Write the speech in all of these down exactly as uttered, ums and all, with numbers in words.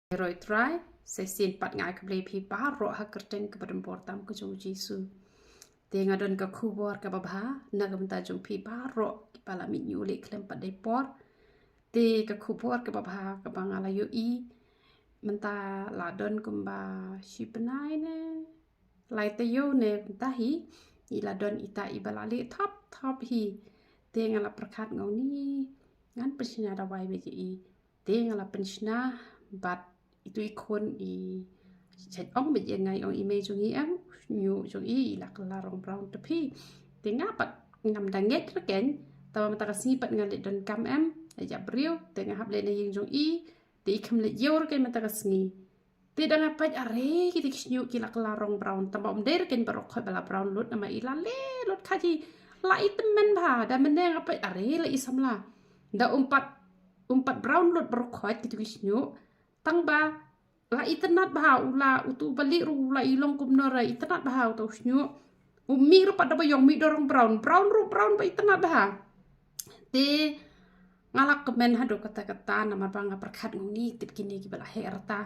Roi Trai, sa shisien pat nga ai khublei phi baroh ha ka kyrteng kaba donbor tam ka jong u Jisu. Te nga don ka khubor kaba bha na ka bynta jong phi baroh kiba la mih ñiuh leh khlem pat dei por. Te ka khubor kaba bha kaba nga la ïohi mynta la don kumba shi bnai ne lai taïew ne mynta hi, i la don ita iba la leh thap thap hi. Te nga la pyrkhat nga ong ni ngan pynshna dawai beit ïa i. Te nga la pynshna bad itu i khun i jait ong beit ïa nga, i ong i mei jong i em, u shñiuh jong i i la kylla rong brown te phi. Te nga pat ngam da ngeit re keiñ, tangba mynta ka sngi pat nga leit donkam em, ïa briew, te nga hap leit na ïing jong i, te i kham leit ïew re keiñ mynta ka sngi. Te da nga peit are kita ki shñiuh ki la kylla rong brown, tangba ym dei re keiñ baroh khoit ba la brown lut, namar i la leh lut kha ji la i tymmen bha, da mynne nga peit are la i samla. Da um pat, um pat brown lut baroh khoit kita ki shñiuh, tangba la itynnad bha, u la utu u balieh ruh u la i long kumno re, itynnad bha utu u shñiuh. U mih ruh pat da ba ïong, mih da rong brown, brown ruh brown ba itynnad bha. Te nga la kmen haduh katta katta namar ba nga pyrkhat nga ong ni tip kine kiba la heh rta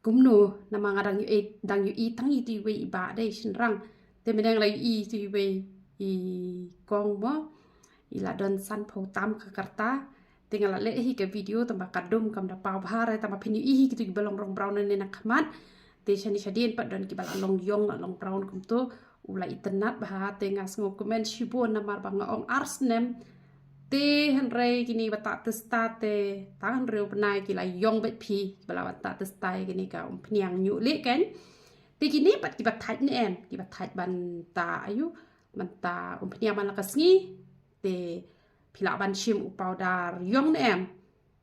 kumno, namar nga dang ïohi, dang ïohi tang itu iwei i bah dei shynrang. Te mynne nga la ïohi itu iwei i kong mo, i la don sanphew tam ka rta. Te nga la leh hi ka video tangba ka dum kam da paw bha re, tangba phin ïohi hi kitu kiba long rong brown ne na khmat. Te shane shadien pat don kiba la long ïong, la long brown kumtu, u la itynnad bha. Te nga sngew kmen shibun namar ba nga ong ar snem te, hynrei kine ba tah testa te tang hynriew bnai ki la ïong beit phi, kiba la wan tah testa ïa kine ka umphniang ñiuh leh keiñ. Te kine pat kiba thait ne em, kiba thait ban tah aïu, ban tah umphniang man la ka sngi. Te phi lah ban shim u powder ïong ne em.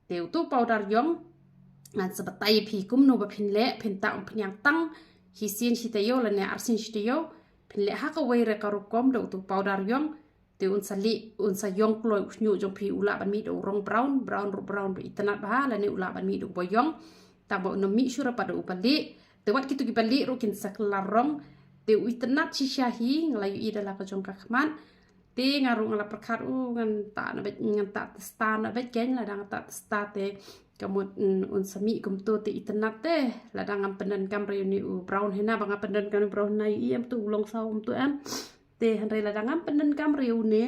Te utu u powder ïong ngan sa batai ïa phi kumno ba phin leh, phin tah umphniang tang shisien shi taïew lane arsien shi taïew. Phin leh ha kawei re ka rukom da utu u powder ïong. Te un sa leh, un sa ïong kloi u shñiuh jong phi, u lah ban mih da u rong brown, brown ruh brown ba itynnad bha, lane u lah ban mih da uba ïong. Tangba un ym mih shuh re pat da uba lieh. Te wat kitu kiba lieh ruh kin sa kylla rong. Te u itynnad shisha hi, nga la ïohi da la ka jong ka khmat. Te nga ruh nga la pyrkhat u ngan tah na beit, ngan tah testa na beit keiñ, lada nga tah testa te ka mut, mm, un sa mih kumtu te itynnad te. Lada ngam pyndonkam re ïa une u brown henna, ba nga pyndonkam u brown henna ïa i em tu u long saw kumtu em. Te hynrei lada ngam pyndonkam re ïa une,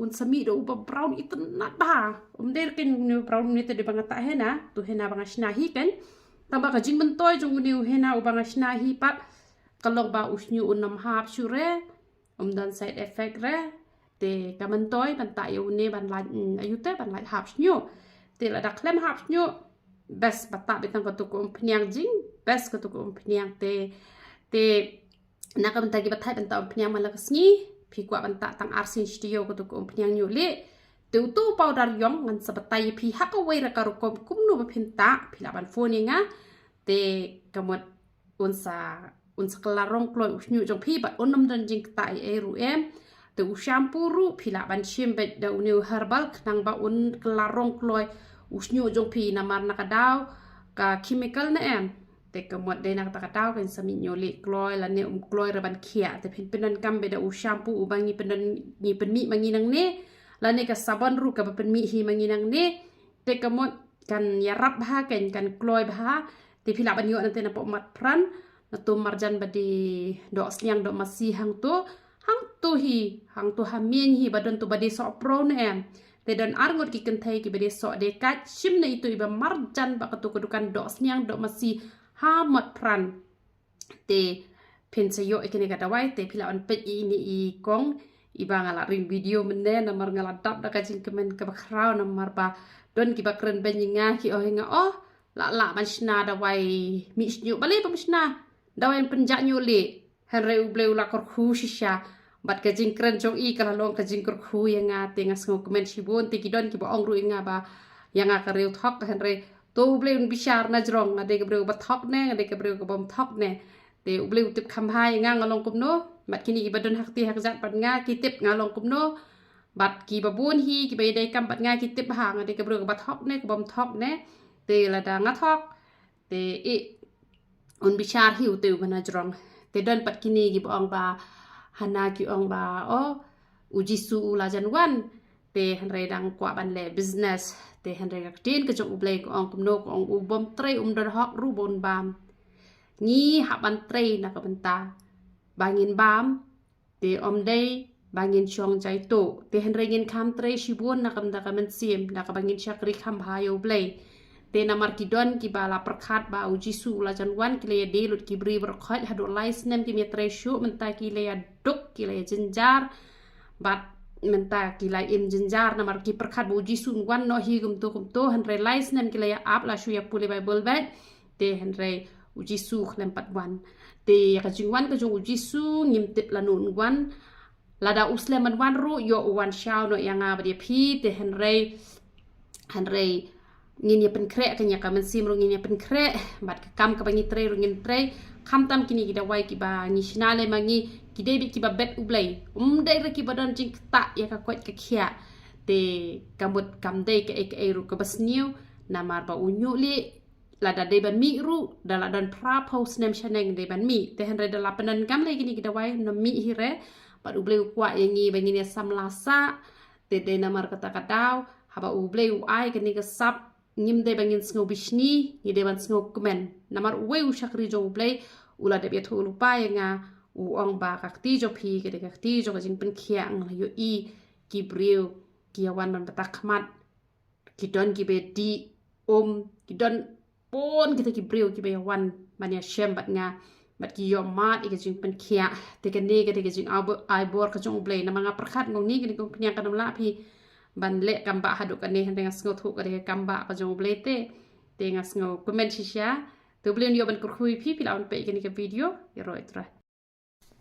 un sa mih da uba brown itynnad bha. Um dei re keiñ une u brown une te dei ba nga tah henna, tu henna ba nga shna hi keiñ. Tangba ka jingmyntoi jong une u henna uba nga shna hi pat ka long ba u shñiuh un ym hap shuh re, um don side effect re. Te ka myntoi ban tah ïa une ban lait, mm, aïu te ban lait hap shñiuh. Te lada khlem hap shñiuh, best ba tah beit tang katu ka umphniang jing, best katu ka umphniang te. Te na ka bynta kiba thait ban tah umphniang man la ka sngi, phi kwah ban tah tang arsien shi taïew katu ka umphniang ñiuh leh. Te utu u powder ïong ngan sa batai ïa phi ha kawei re ka rukom kumno ba phin tah, phi lah ban phone ïa nga. Te ka mut un sa, un sa kylla rong kloi u shñiuh jong phi bad un ym don jingktah ei ei ruh em. Te u shampoo ruh phi lah ban shim beit da une u herbal khnang ba un kylla rong kloi u shñiuh jong phi namar na ka daw ka chemical ne em. Te ka mut dei na kata ka daw kan sa mih ñiuh leh kloi lane um kloi re ban khiah. Te phin pyndonkam beit da u shampoo uba ngi pyndon, ngi pynmih ma ngi nangne, lane ka sabon ruh kaba pynmih hi ma ngi nangne. Te ka mut kan ïarap bha, kan, kan kloi bha. Te phi lah ban ïoh nangta na pok mat pran, na tu marjan ba dei doh sniang doh masi hangtu. Hangtu hi, hangtu ha mieng hi ba don tu ba dei soh pro ne em. Te don ar ngut ki kynthei kiba dei soh dei kait, shim na itu iba marjan ba katu ka dukan doh sniang doh masi ha mat pran. Te phin sa ïoh ïa kane ka dawai, te phi lah ban peit ïa ine i kong iba nga la ring video mynne namar nga la dap da ka jingkmen kaba khraw namar ba don kiba kren beiñ ïa nga ki ong ïa nga, oh, lah lah ban shna dawai mih shñiuh, balei bym shna dawai pynjah ñiuh leh. Hynrei U Blei u la kyrkhu shisha bad ka jingkren jong i ka la long ka jingkyrkhu ïa nga, te nga sngewkmen shibun. Te ki don kiba ong ruh ïa nga ba ïa nga ka riew thok, hynrei to U Blei un bishar na jrong, nga dei ka briew ba thok ne nga dei ka briew ka bym thok ne. Te U Blei u tip kham bha ïa nga, nga long kumno. Bad kine kiba don ha kti ha kjat bad nga ki tip nga long kumno. Bad kiba bun hi kiba ïadei kam bad nga ki tip bha nga dei ka briew kaba thok ne ka bym thok ne. Te lada nga thok, te i un bishar hi u te u ba na jrong. Te don pat kine kiba ong ba hana ki ong ba, oh, U Jisu u la jan wan. Te hynrei dang kwah ban leh business. Te hynrei ka ktien ka jong U Blei ka ong kumno, ka ong u bym trei um don hok ruh ban bam. Ngi hap ban trei na ka bynta ba ngin bam. Te ym dei ba ngin shong jai tuh. Te hynrei ngin kham trei shibun na ka bynta ka mynsiem, na kaba ngin shakri kham bha ïa U Blei. Te namar ki don kiba la pyrkhat ba U Jisu u la jan wan, ki la ïa die lut ki briew baroh khoit, haduh lai snem kim ïa trei shuh, mynta ki la ïa duk, ki la ïa jynjar. Bad mynta ki la im jynjar namar ki pyrkhat ba U Jisu un wan noh hi kumto kumto, hynrei lai snem ki la ïa ap, la shu ïa pule Baibl beit. Te hynrei U Jisu khlem pat wan. Te ïa ka jingwan ka jong U Jisu ngim tip lano un wan. Lada u slem ban wan ruh, ïoh u wan shaw noh ïa nga bad ïa phi, te hynrei, hynrei ngin ïa pynkhreh, ka ïa ka mynsiem ruh ngin ïa pynkhreh, bad ka kam kaba ngi trei ruh ngin trei. Khamtam kine ki dawai kiba ngi shna lem ma ngi, ki dei beit kiba bet U Blei. Ym dei ruh kiba don jingktah ïa ka koit ka khiah. Te ka mut kam dei kaei kaei ruh kaba sniew, namar ba u ñiuh lieh, lada dei ban mih ruh, da la don phra phew snem shaneng dei ban mih. Te hynrei da la pyndonkam lei kine ki dawai, ym mih hi re. Bad U Blei u kwah ïa ngi ba ngin ïa samla sah. Te dei namar kata ka daw, haba U Blei u ai kane ka sap, ngim dei ba ngin sngew bishni, ngi dei ban sngew kmen. Namar uwei u shakri jong U Blei u la dep ïathuh lypa ïa nga, u ong ba ka kti jong phi ka dei ka kti jong ka jingpynkhiah. Nga la ïohi ki briew ki ïa wan ban bata khmat, ki don kiba dih um, ki don bun kita ki briew kiba ïa wan ban ïa shem bad nga, bad ki ïoh mad ïa ka jingpynkhiah. Te kane ka dei ka jingai bor ka jong U Blei. Namar nga pyrkhat nga ong ne kane ka umphniang kan ym lah phi ban leh kam bah haduh kane, hynrei nga sngewthuh ka dei ka kam bah ka jong U Blei te. Te nga sngew kmen shisha. Te U Blei un ïoh ban kyrkhu ïa phi, phi lah ban peit ïa kane ka video. Ïaroh ïa U Trai.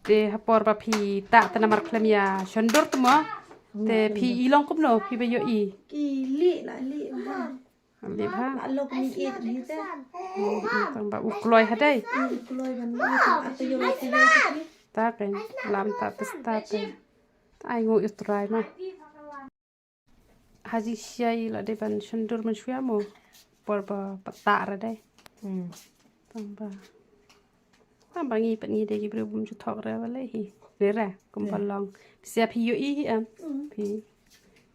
Te ha por ba phi tah te namar khlem ïa shon dur te mo. Te phi i long kumno phi ba ïohi. Ki lieh na lieh bha. Lieh bha. Na lok ni et ni te. Tang ba u kloi ha dei. U kloi ban ni te ata yo te yo te ki. Ta ken lam ta te sta te. Ai ngu U Trai ma. Ha jingshisha i la dei ban shon dur mynshuwa mo. Por ba pat tah re dei. Hmm. Tang ba. Tang ba ngi pat ngi dei ki briew bym ju thok re ba lei hi. Re re kum ba long. Phi sia phi ïohi hi em. Hmm. Phi.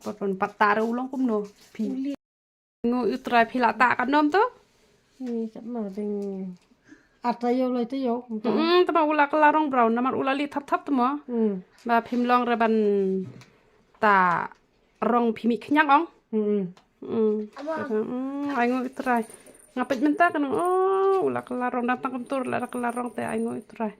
Por ban pat tah re u long kumno. Phi. Ngu U Trai phi la tah katno to? Ni katno ding. Ata yo lei te yo. Hmm, tama u la kylla rong brown namar u la lieh thap thap te mo. Hmm. Ba phim long re ban tah rong phi mih khñiang ong. Hmm. Hmm. Hmm, ai ngu U Trai. Nga peit mynta ka nong, oh, u la kylla rong, dang tang kumtur la kylla rong te ai ngu U Trai.